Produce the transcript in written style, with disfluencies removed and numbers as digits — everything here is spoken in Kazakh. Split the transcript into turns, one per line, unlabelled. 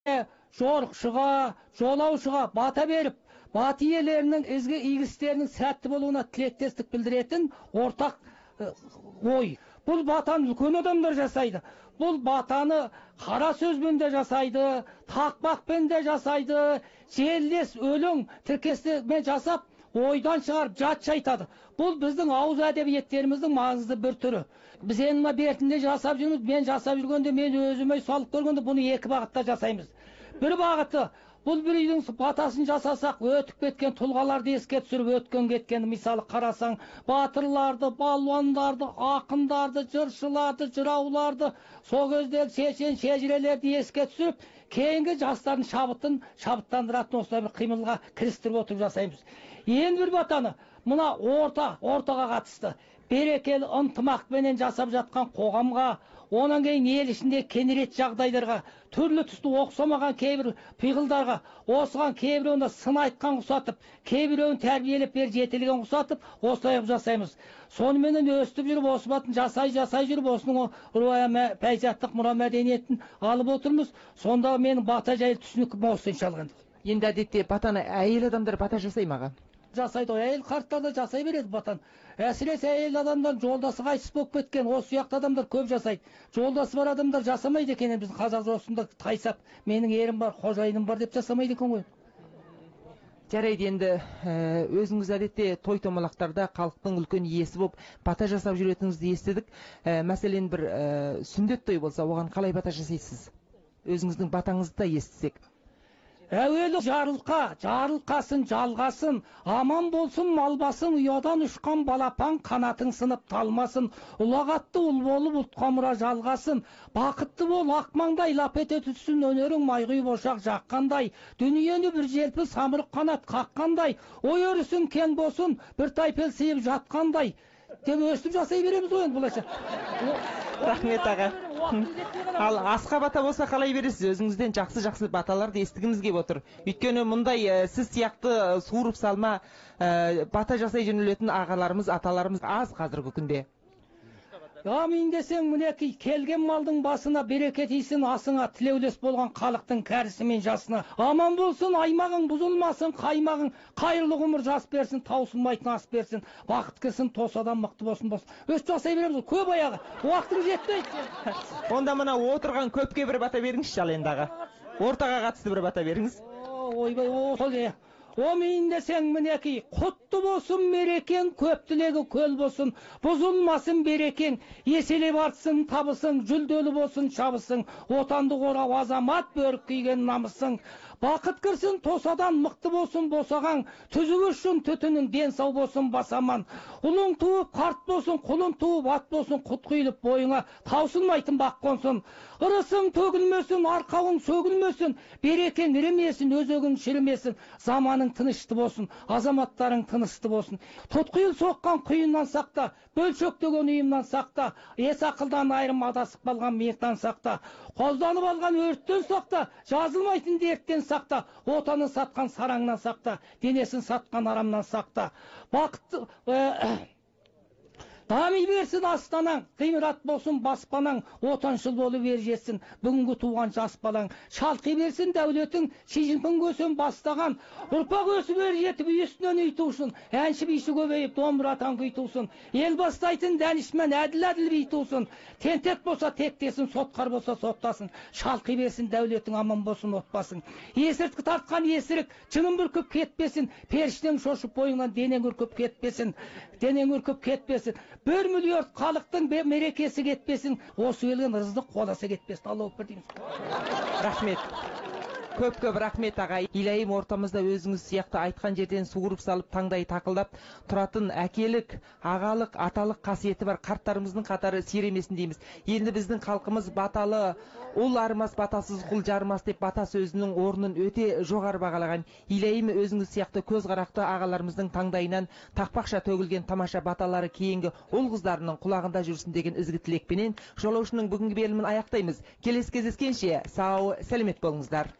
Жорықшыға, жолаушыға бата беріп, бата иелерінің ізгі игі істерінің сәтті болуына тілектестік білдіретін ортақ ой. Бұл батаны үлкен адамдар жасайды. Бұл батаны қара сөзбен де жасайды, тақпақпен де жасайды, желілес өлең тіркестермен жасап, ойдан шығарып жатша айтады. Бұл біздің ауыз әдебиеттеріміздің маңызды бір түрі. Біз енді мына бертінде жасап жүрміз, мен жасап жүргенде, мен өзіме салып көргенде бұны екі бағытта жасаймыз. Бір бағыты, бұл бір үйдің батасын жасасақ, өтіп кеткен тұлғаларды еске түсіріп, өткен кеткенді, мысалы қарасаң, батырларды, балуандарды, ақындарды, жыршыларды, жырауларды, сол кездегі шешен шежірелерді еске түсіріп, кейінгі жастардың шабытын шабыттандыратын осылай бір қимылға кірістіріп отырып жасаймыз. Енді бір батаны мына ортаға қатысты берекелі ынтымақпенен жасап жатқан қоғамға, онан кейін ел ішінде кенерет жағдайларға, түрлі түсті ұқсамаған кейбір пиғылдарға, осыған кейбіреуіне сын айтқан ұқсатып, кейбіреуін тәрбиелеп бер жетелеген ұқсатып, осылай қылып жасаймыз. Соныменен өстіп жүріп, осы батын жасай жүріп, осының пәйзаттық мұра мәдениетін алып отырмыз. Сонда менің бата жайлы түсінігім осы иншалла.
Енді әдетте батаны әйел адамдар бата жасай ма аға?
Жасайды ғой, әйел қарттар да жасай береді батаны. Әсіресе әйел адамдар жолдасы қайтыс болып кеткен, осы сияқты адамдар көп жасайды. Жолдасы бар адамдар жасамайды екен, біздің қазақ жұртында тайсап, менің ерім бар, қожайыным бар деп жасамайды екен ғой.
Жарайды, енді өзіңіз әдетте той томалақтарда халықтың үлкен иесі болып бата жасап жүретініңізді естідік. Мәселен, бір сүндет той болса, оған қалай бата жасайсыз? Өзіңіздің батаңызды да естісек.
Әуелі жарылқа, жарылқасын, жалғасын, аман болсын мал басың, ұядан ұшқан балапан қанатың сынып талмасын, ұлағатты ұл болып ұлтқа мұра жалғасын, бақытты бол ақ маңдай, лап ете түссін өнерің май құйып ошақ жаққандай, дүниені бір желпі самұрық қанат қаққандай, ой өрісің кең болсын, бір тайпел сыйып жатқандай деп өстіп жасай береміз ғой енді бұлайша.
Рахмет аға. Ал асқа бата болса қалай бересіз? Өзіңізден жақсы-жақсы баталарды естігіміз келіп отыр. Өйткені мұндай сіз сияқты суырып салма бата жасай жөнелетін ағаларымыз, аталарымыз аз қазіргі күнде.
Амин десең, мінекей келген малдың басына береке тисін, асыңа тілеулес болған халықтың кәрісі мен жасына. Аман болсын, аймағың бұзылмасын, қаймағың қайырлы ғұмыр жас берсін, таусылмайтын ас берсін, бақыт кірсін, тосадан мықты болсын болсын. Өстіп жасай береміз, көп аяғы, уақытың жетпейді.
Онда мына отырған көпке бір бата беріңізші ал енді аға. Ортаға қатысты бір бата беріңіз.
Ойбай, сол Омин десең, мінекей, құтты болсын мерекең, көп тілегі көл болсын, бұзылмасын берекең, еселеп артсын табысың, жүлделі болсын шабысың, отанды қорғау азамат бөрік киген намысың. Бақыт кірсін тосадан, мықты болсын босаған, түзік үшін түтінің ден сау болсын басаман. Ұлың туып қарт болсын, құлын туып ат болсын, құт құйылып бойыңа таусылмайтын бақ қонсын. Ырысың төгілмесін, арқауың сөгілмесін, берекең ірімесін, өзегің шірімесін, заманың тынышты болсын, азаматтарың тынышты болсын. Тұтқиыл соққан құйыннан сақта, бөлшектеген ұйымнан сақта, ес ақылдан айырым адасып қалған миықтан сақта, қолданып алған өрттен сақта, жазылмайтын дерттен сақта, отанын сатқан сараңнан сақта, денесін сатқан арамнан сақта. Бақытты дами берсін астанаң, ғимарат болсын баспанаң, отаншыл болып ер жетсін бүгінгі туған жас балаң. Шалқи берсін дәулетің, Ши Цзиньпин көсем бастаған, ұрпақ өсіп ер жетіп үй үстінен үй тусын, әнші биші көбейіп домбыра атан күй тусын, ел бастайтын дәнішмен әділ әділ би тусын, тентек болса тектесін, сотқар болса соттасын. Шалқи берсін дәулетің, аман болсын отбасың. Есірткі тартқан есірік жынын бүркіп кетпесін, періштең шошып бойыңнан денең үркіп кетпесін, денең үркіп кетпесін. 1 миллиард халықтың мерекесі кетпесін, осы келген ырыздық қоласы кетпесін. Алла акбар дейміз.
Рахмет. Көп-көп рахмет аға. Илайым ортамызда өзіңіз сияқты айтқан жерден суырып салып таңдай тақылдап тұратын әкелік, ағалық, аталық қасиеті бар қарттарымыздың қатары сиремесін дейміз. Енді біздің халқымыз баталы ұл армас, батасыз құл жармас деп бата сөзінің орнын өте жоғары бағалаған. Илайым өзіңіз сияқты көз қарақты ағаларымыздың таңдайынан тақпақша төгілген тамаша баталары кейінгі ұл қыздарының құлағында жүрсін деген ізгі тілекпенен жолаушының бүгінгі берілімін аяқтаймыз. Келесі кездескенше сау сәлемет болыңыздар.